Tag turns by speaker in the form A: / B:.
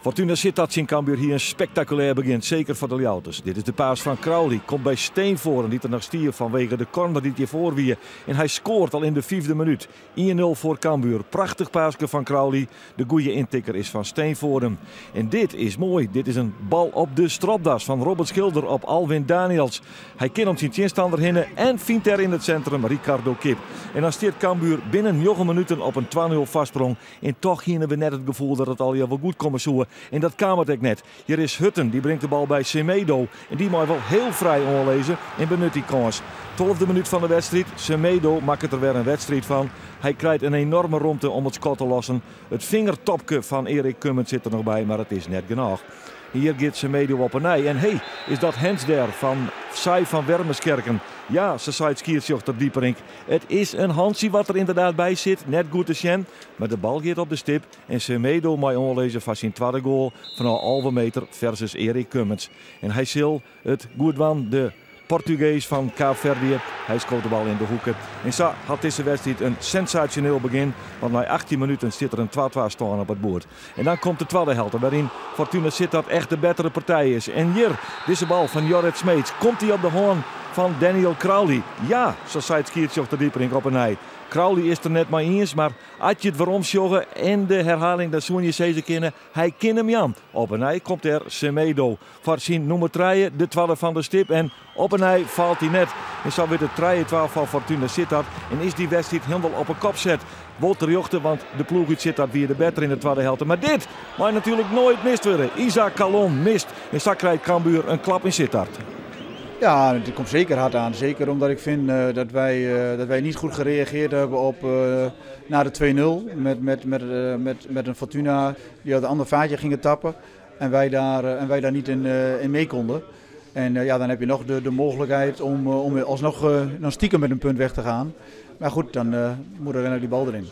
A: Fortuna Sittard tsjin Cambuur hie in spektakulêr begjin, seker foar de Ljouwerters. Dit is de paas fan Crowley, komt by Steenvoorden, dy't der noch stie fanwege de corner dy't hjirfoar wie. En hy skoart al yn de fyfde minút. 1-0 foar Cambuur. Prachtich paaske fan Crowley. De goede yntikker is fan Steenvoorden. En dit is moai. Dit is in bal op de stropdas fan Robert Schilder op Alwin Daniels. Hy kin om syn tsjinstanner hinne en fynt dêr yn it sintrum Ricardo Kip. En dan stiet Cambuur binnen njoggen minuten op in 2-0 foarsprong. En toch hiene we net it gefoel dat it allegear wol goed komme soe. En dat kaam it ek net. Hjir is Hutten, dy bringt de bal by Semedo. En dy mei wol hiel frij oanlizze en benut dy kâns. 12e minút fan de wedstriid, Semedo makket der wer in wedstriid fan. Hy krijt in enorme romte om it skot te lossen. It fingertopke fan Erik Cummins sit der noch by, mar it is net genôch. Hjir giet Semedo op 'e nij. En hé, is dat hands dêr fan Sai van Wermeskerken? Ja, sa seit skiedsrjochter Dieperink. It is in hantsje wat der ynderdaad by sit, net goed te sjen. Mar de bal giet op de stip en Semedo mei oanlizze foar syn twadde goal fanôf 11 meter versus Erik Cummins. En hy sil it goed dwaan, de Portugees fan Kaapverdië. Hy skoot de bal yn de hoeke. En sa hat dizze wedstriid in sensasjoneel begjin, want nei 18 minuten stiet der in 2-2 stân op it boerd. En dan komt de twadde helte, wêryn Fortuna Sittard echt de bettere partij is. En hjir, dizze bal fan Jorrit Smeets, komt hy op de hân fan Daniel Crowley. Ja, sa seit skiedsrjochter Dieperink op 'e nij. Crowley is der net mei iens, mar as je it werom sjogge en de herhaling, dan soene je sizze kinne, hy kin him jaan. Op 'e nij komt der Semedo foar syn nûmer trije, de twadde fan de stip. En op 'e nij faalt hy net. En sa wurdt it 3-2 foar Fortuna Sittard en is dy wedstriid hielendal op 'e kop set. Wol terjochte, want de ploech út Sittard wie de better yn de twadde helte. Mar dit mei natuerlik noait mist wurde. Isaac Kallon mist en sa krijt Cambuur in klap yn Sittard.
B: Ja, het komt zeker hard aan. Zeker omdat ik vind dat wij niet goed gereageerd hebben op na de 2-0. Met een Fortuna die uit een ander vaatje gingen tappen. En wij daar niet in mee konden. En ja, dan heb je nog de mogelijkheid om alsnog dan stiekem met een punt weg te gaan. Maar goed, dan moet er die bal erin.